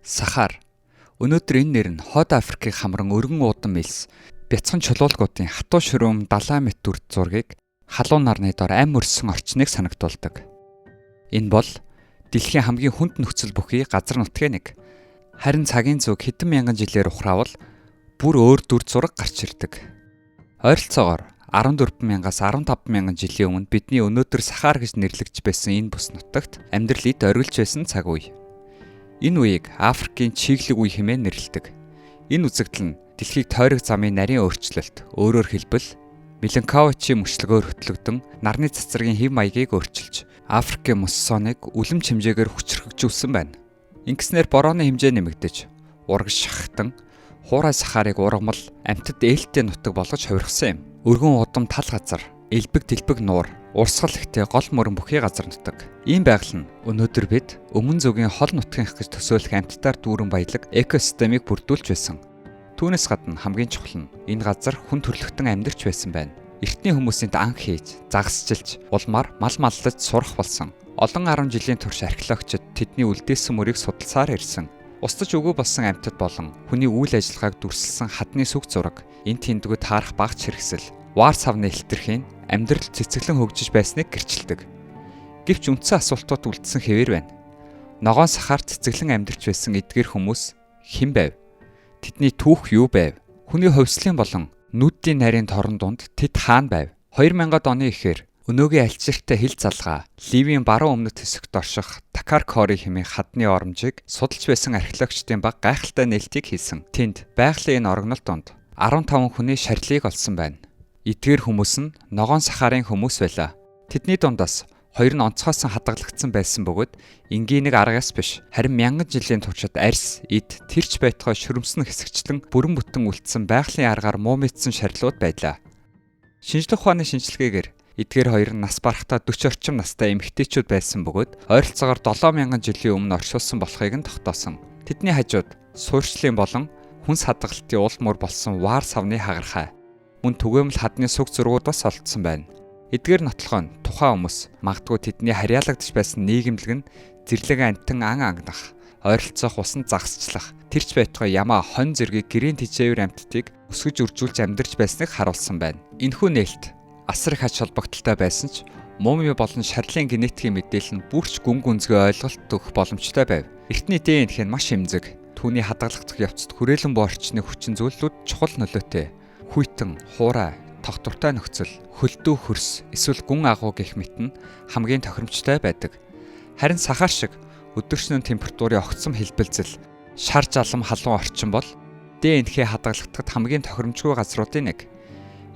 Сахар. Өнөөдөр энэ нэр нь Хойд Африкийг хамран өргөн уудам элс бяцхан чулуулгуудын хатуу ширүүм далайн мэт дүр зургийг халуун нарны дор ам өрсөн орчныг санагдуулдаг. Энэ бол дэлхийн хамгийн хүнд нөхцөл бүхий газар нутгийн нэг. Харин цагийн зүг хэдэн мянган жилээр ухраавал бүр өөр дүр зураг гарч ирдэг. Ойролцоогоор 14 мянгаас 15 мянган жилийн өмнө бидний өнөөдөр Сахар гэж нэрлэгдэж байсан энэ бүс нутагт амьдрал эд оргилж байсан цаг үе. Энэ үеийг Африкийн чиглэг үе хэмээн нэрлэдэг. Энэ үзэгдэл нь дэлхийг тойрог замын нарийн өөрчлөлт, өөрөөр хэлбэл Миленковичийн мөчлөгөөр хөтлөгдөн нарны цацрагийн хэв маягийг өөрчилж, Африкийн муссоныг үлэм хэмжээгээр хүчрхэгжүүлсэн байна. Ингэснээр борооны хэмжээ нэмэгдэж, урагш шахтан хуурай Сахарыг ургамал амьтад ээлтэй нутаг болгож хувиргасан юм. Өргөн удам тал газар, элбэг дэлбэг нуур, урсгал ихтэй гол мөрөн бүхий газар нутаг. Ийм байгаль нь өнөөдөр бид өмнө зүгийн хол нутгийнх гэж төсөөлөх амьтдаар дүүрэн баялаг экосистемийг бүрдүүлж байсан. Түүнээс гадна хамгийн чухал нь энэ газар хүн төрөлхтөн амьдарч байсан байна. Эртний хүмүүсийн анх хийж, загасчилж, улмаар мал маллаж сурах болсон. Олон 10 жилийн турш археологчид тэдний үлдээсэн мөрийг судалсаар ирсэн. Устж үгүй болсон амьтад болон хүний үйл ажиллагааг дүрсэлсэн хадны сүг зураг, энэ тэндгүү таарах багц хэрэгсэл, ваар савны хэлтэрхийн амьдрал цэцэглэн хөгжиж байсныг гэрчилдэг. Гэвч үндсэн асуултууд үлдсэн хэвээр байна. Ногоон Сахар цэцэглэн амьдарч байсан эдгээр хүмүүс хэн байв? Тэдний түүх юу байв? Хүний хувьслын болон нүдийн нарийн торон дунд тэд хаана байв? 2000-ад оны эхээр өнөөгийн альчиртай хил залгаа Ливийн баруун өмнөд хэсэгт орших Такар Кори хэмээн хадны оромжийг судалж байсан археологчдын баг гайхалтай нээлтийг хийсэн. Тэнд байгалийн энэ орогнол донд 15 хүний шарилыг олсон байна. Эдгээр хүмүүс нь ногоон Сахарын хүмүүс байлаа. Тэдний дундаас хоёр нь онцгойсон хадгалагдсан байсан бөгөөд энгийн нэг аргаас биш, харин мянган жилийн туршид арьс, эд, тэрч байтугай шөрөмсөн хэсэгчлэн бүрэн бүтэн үлдсэн байгалийн аргаар муумитсан шарилууд байлаа. Шинжлэх ухааны шинжилгээгээр эдгээр хоёр нь нас барахдаа 40 орчим настай эмэгтэйчүүд байсан бөгөөд ойролцоогоор 7000 жилийн өмнө оршуулсан болохыг нь тогтоосон. Тэдний хажууд суурьчлалын болон хүнс хадгалтын уул мөр болсон ваар савны хагархай мөн түгээмэл хадны суг зургууд бас олдсон байна. Эдгээр нотлохоо нь тухайн хүмүүс магадгүй тэдний харьяалагдж байсан нийгэмлэг нь зэрлэг амьтан ан ангинах, ойролцоох усанд загасчлах, тэрч байтугай ямаа хонь зэргийг гэрийн тэжээвэр амьтдыг өсгөж үржүүлж амьдарч байсныг харуулсан байна. Энэхүү нээлт асар их ач холбогдолтой байсан ч мумий болон шарлын генетикийн мэдээлэл нь бүрч гүн гүнзгий ойлголт өгөх боломжтой байв. Эртний ДНХ нь маш эмзэг. Түүний хадгалагдах явцад хүрээлэн буй орчны хүчин зүйлүүд чухал нөлөөтэй. Хүйтэн, хуурай, тогтвортой нөхцөл, хөлдөө хөрс, эсвэл гүн агуу гэх мэт нь хамгийн тохиромжтой байдаг. Харин Сахар шиг өдөршнөө температурын огцом хэлбэлзэл, шар жалам халуун орчин бол ДНХ хадгалагдахад хамгийн тохиромжгүй газруудын нэг.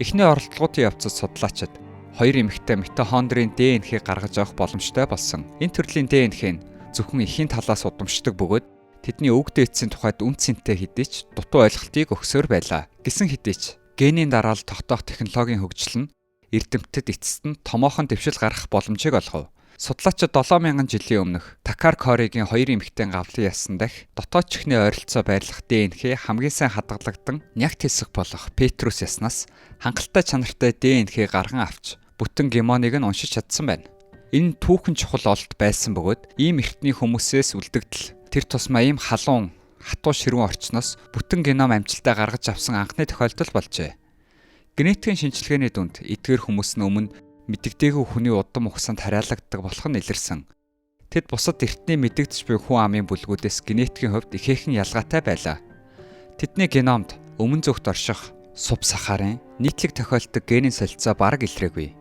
Эхний оролдлогоодын явцад судлаачид хоёр эмэгтэй митохондрийн ДНХ гаргаж авах боломжтой болсон. Энэ төрлийн ДНХ нь зөвхөн эхийн талаас удамшдаг бөгөөд тэдний өвөг дээдсийн тухайд үн цэнтэй хэдий ч дутуу ойлголтыг өгсөөр байлаа. Гэсэн хэдий ч генийн дараалал тогтоох технологийн хөгжил нь эрдэмтэд эцэст нь томоохон дэвшил гаргах боломжийг олгов. Судлаачид 7000 жилийн өмнөх Такар Коригийн хоёр эмэгтэй гавлын ясан дахь дотоод чихний ойролцоо байрлах ДНХ хамгийн сайн хадгалагдан нягт хэсэг болох Петрус яснаас хангалттай чанартай ДНХ гарган авч бүтэн геномыг нь уншиж чадсан байна. Энэ түүхэн чухал олд байсан бөгөөд ийм эртний хүмүүсээс үлдэгдэл тэр тусмаа ийм халуун хатуу ширүүн орчноос бүтэн геном амжилттай гаргаж авсан анхны тохиолдол болжээ. Генетикийн шинжилгээний дүнд эдгээр хүмүүс нь өмнө мэдэгдээгүй хүний удам ухсанд харьяалагддаг болох нь илэрсэн. Тэд бусад эртний мэдэгдэж буй хүн амын бүлгүүдээс генетикийн хувьд ихээхэн ялгаатай байлаа. Тэдний геномд өмнө зүгт орших суб Сахарын нийтлэг тохиолддог генийн солилцоо бараг илрээгүй.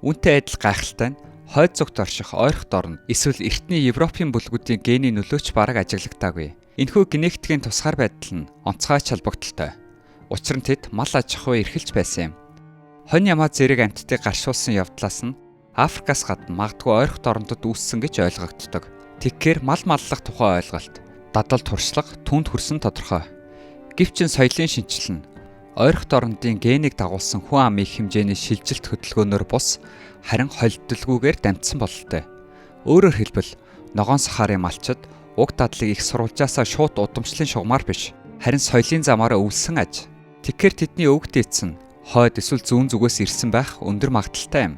Үүнтэй адил гайхалтай нь хойд зүгт орших ойрхот орн эсвэл эртний Европын бүлгүүдийн гений нөлөөч бараг ажиглагдаагүй. Энэхүү генетикийн тусгаар байдал нь онцгой ач холбогдолтой. Учир нь тэд мал аж ахуй эрхэлж байсан юм. Хонь ямаа зэрэг амьтдыг гаршуулсан явдлаас нь Африкаас гадна магадгүй ойрхот орондод үүссэн гэж ойлгогддог. Тэгэхээр мал маллах тухай ойлголт, дадал туршлага түүнд хүрсэн тодорхой. Гэвч энэ соёлын шинэчлэл нь ойрхот орондын генийг дагуулсан хүн амын хэмжээний шилжилт хөдөлгөөнөөр бус харин холилдолгүйгээр дамжсан бололтой. Өөрөөр хэлбэл ногоон Сахарын малчид уг дадлыг их сурвалжаасаа шууд удамшлын шугамар биш, харин соёлын замаар өвлсөн аж. Тэгэхээр тэдний өвөг дээдс нь хойд эсвэл зүүн зүгээс ирсэн байх өндөр магадлалтай юм.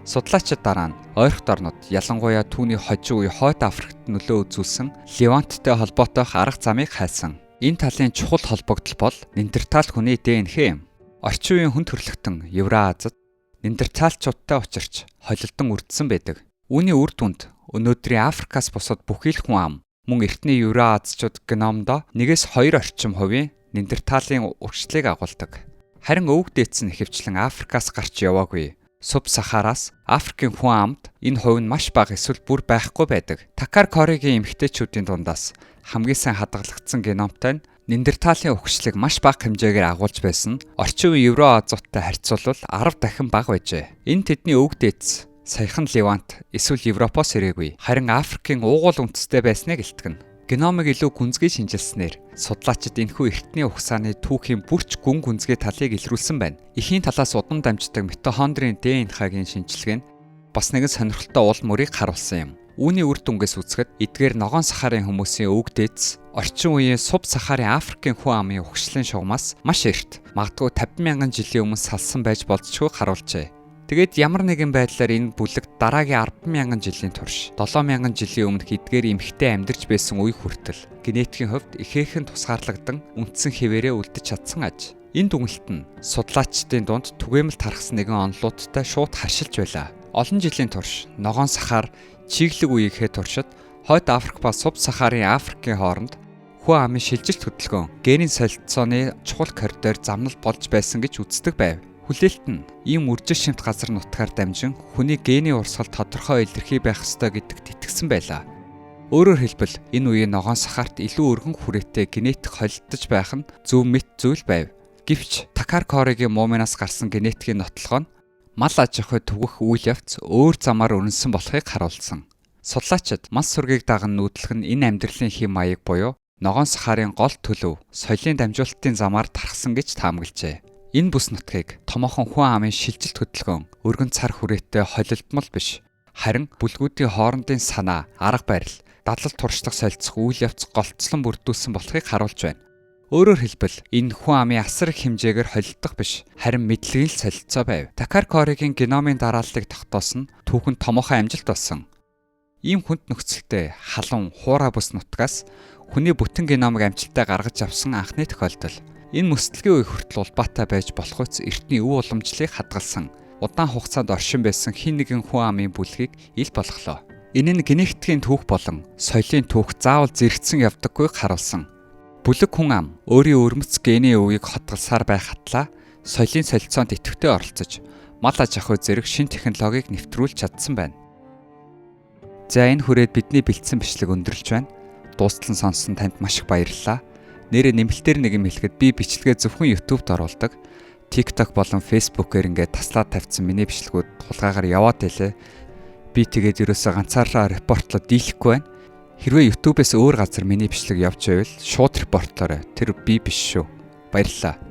Судлаачид дараа нь ойрхот орнууд, ялангуяа түүний хожим үе Хойд Африкт нөлөө үзүүлсэн Леванттай холбоотойх арга замыг хайсан. Энэ талын чухал холбогдол бол Неандертал хүний ДНХ юм. Орчин үеийн хүн төрөлхтөн Евроазад Неандерталчуудтай учирч холилдон үрдсэн байдаг. Үүний үр дүнд өнөөдрийн Африкаас бусад бүхий л хүн ам мөн эртний Евроазчууд геномдоо 1-2 орчим хувийн Неандерталын урагшлыг агуулдаг. Харин өвөг дээдс нь ихэвчлэн Африкаас гарч яваагүй. Суб Сахараас Африкийн хүн амд энэ хувь нь маш бага эсвэл бүр байхгүй байдаг. Такар Коригийн эмэгтэйчүүдийн дундаас хамгийн сайн хадгалагдсан геномтой нь Неандерталын үхшлийг маш бага хэмжээгээр агуулж байсан нь орчин үеийн Евроазуудтай харьцуулбал 10 дахин бага байжээ. Энэ тэдний өвөг дээдс саяхан Левант эсвэл Европоос ирээгүй. Харин Африкийн уугуул үндэстэй байсныг илтгэнэ. Геномыг илүү гүнзгий шинжилснээр судлаачид энэхүү эртний угсааны түүхийн бүрч гүн гүнзгий талыг илрүүлсэн байна. Эхийн талаас удан дамждаг митохондрийн ДНХ-гийн шинжилгээ нь бас нэгэн сонирхолтой уул мөрийг харуулсан юм. Үүний үр дүнгээс үзэхэд эдгээр ногоон сахарын хүмүүсийн өвөг дээдс орчин үеийн суб сахарын Африкийн хүн амын угшлын шугамаас маш эрт, магадгүй 50 мянган жилийн өмнө салсан байж болзошгүй харуулжээ. Тэгээд ямар нэгэн байдлаар энэ бүлэг дараагийн 10 мянган жилийн турш 7 мянган жилийн өмнөх эдгээр эмэгтэй амьдарч байсан үе хүртэл генетикийн хувьд ихээхэн тусгаарлагдан үндсэн хэвээрээ үлдэж чадсан аж. Энэ дүгнэлт нь судлаачдын дунд түгээмэл тархсан нэгэн онолуудтай шууд харшилж байлаа. Олон жилийн турш ногоон сахар чиглэг үеийнхээ туршид Хойд Африк ба Суб Сахарын Африкийн хооронд хүн амын шилжилт хөдөлгөөн генийн солилцооны чухал коридор замнал болж байсан гэж үздэг байв. Хүлээлт нь ийм үржил шимт газар нутгаар дамжин хүний генийн урсгал тодорхой илэрхий байх ёстой гэдэгт итгэсэн байлаа. Өөрөөр хэлбэл энэ үеийн ногоон сахарт илүү өргөн хүрээтэй генетик холилдож байх нь зөв мэт зүйл байв. Гэвч Такар Коригийн мууминаас гарсан генетикийн нотлогоо нь мал аж ахуй түгэх үйл явц өөр замаар өрнөсөн болохыг харуулсан. Судлаачид мал сүргийг даган нүүдлэх нь энэ амьдралын хэм маяг буюу ногоон сахарын гол төлөв соёлын дамжуулалтын замаар тархсан гэж таамаглажээ. Энэ бүс нутгийг томоохон хүн амын шилжилт хөдөлгөөн өргөн цар хүрээтэй холилдмол биш. Харин бүлгүүдийн хоорондын санаа, арга барил, дадлал туршлага солилцох үйл явц голцлон бүрдүүлсэн болохыг харуулж байна. Өөрөөр хэлбэл энэ хүн амын асар их хэмжээгээр холилдох биш, харин мэдлэгийн л солилцоо байв. Такар Коригийн геномын дарааллыг тогтоосон нь түүхэнд томоохон амжилт болсон. Ийм хүнд нөхцөлтэй халуун хуурай бүс нутгаас хүний бүтэн геномыг амжилттай гаргаж авсан анхны тохиолдол. Энэ мөсдлөгийн үе хүртэл улбаатай байж болох үс эртний өв уламжлалыг хадгалсан. Удаан хугацаанд оршин байсан хэн нэгэн хүн амын бүлгийг ил болголоо. Энэ нь генетикийн түүх болон соёлын түүх заавал зэрэгцэн явдаггүйг харуулсан. Бүлэг хүн ам өөрийн өвөрмөц генийн өвийг хотголсаар байх хатлаа соёлын солилцоонд идэвхтэй оролцож мал аж ахуй зэрэг шин технологиг нэвтрүүлж чадсан байна. За энэ хүрээд бидний бэлдсэн бичлэг өндөрлж байна. Дуустал нь сонссон танд маш их баярлалаа. Нэрээ нэмэлтээр нэг юм хэлэхэд би бичлэгээ зөвхөн YouTube-д оруулдаг. TikTok болон Facebook-ээр ингээд таслаад тавьсан миний бичлэгүүд тулгаагаар яваад байлээ. Би тэгээд ерөөсөө ганцаараа report лоод дийлэхгүй байна. Хэрвээ YouTube-ээс өөр газар миний бичлэг явж байвал шууд report лоорой. Тэр би биш шүү. Баярлалаа.